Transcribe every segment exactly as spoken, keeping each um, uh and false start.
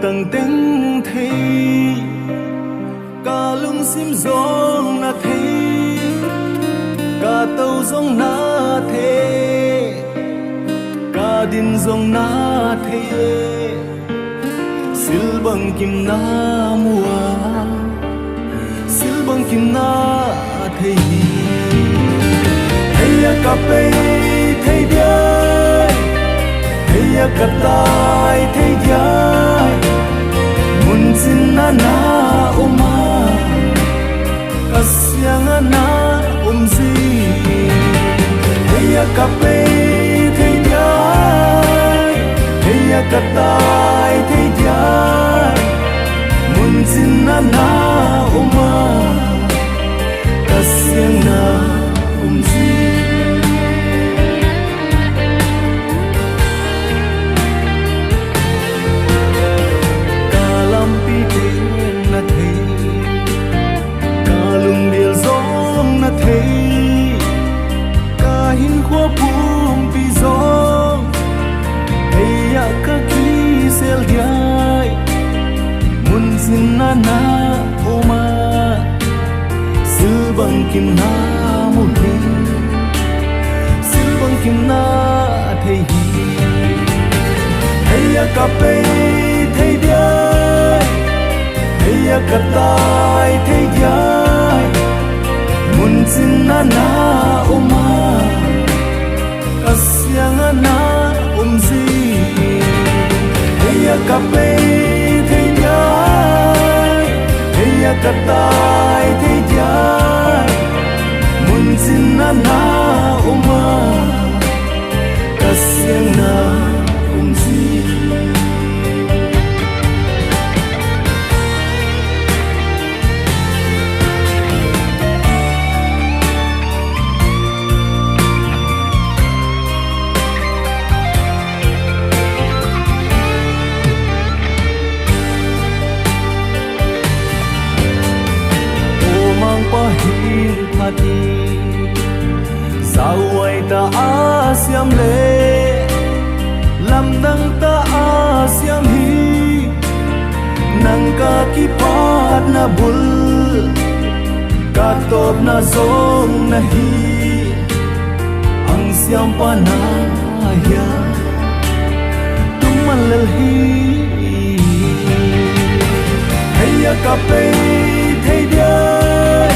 Tangteng thei, ka lungsim zong na thei, ka to zong na thei, ka din zong na thei. Silbang kim na mu a, silbang kim na thei hi. Hei a ka pei thei diai, hei a ka tai thei diai, mun cin na na om a, ka siang a na om zi. Hei a ka pei thei diai, hei a ka tai thei diai, mun cin na na om a, ka siang na om zi. Ka lampi te na thei, ka lungdil zong na thei, ka hinkhua pumpi zong hei a ka kisel diai, mun cin na na om a, silbang kim na mu hi, silbang kim na thei hi. Hei a ka pei thei diai, hei a ka tai thei diai, mun cin na na om a, ka siang a na om zi. Hei a ka pei thei diai, hei a ka tai thei diai, mun cin na na om a, ka siang na om zi. O Mangpa, hing phat in, zauhuai ta a siam le, lamdang ta a siam hi. Nang ka kipatna bul, ka tawpna zong na hi, ang siampa na hiam tung man lel hi. Hei a ka pei thei diai,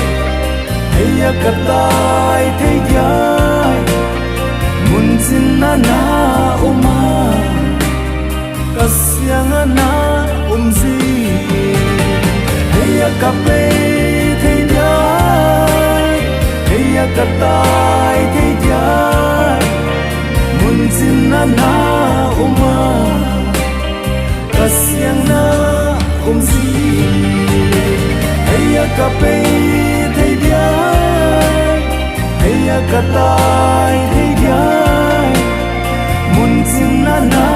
hei a ka tai thei diai, mun cin na na om a, ka siang a na om zi. Hei a ka pei thei diai, hei a ka tai thei diai, mun cin na na om a, ka siang na om zi. Hei a ka pei thei diai, hei a ka tai thei diai, mun cin na na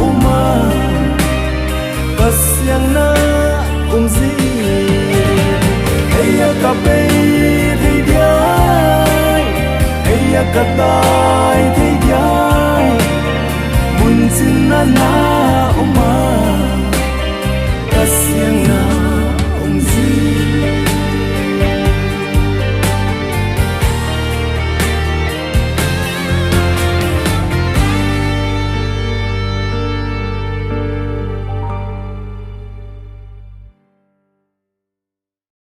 om a, ka siang na om zi. Hei a ka pei thei diai, hei a ka tai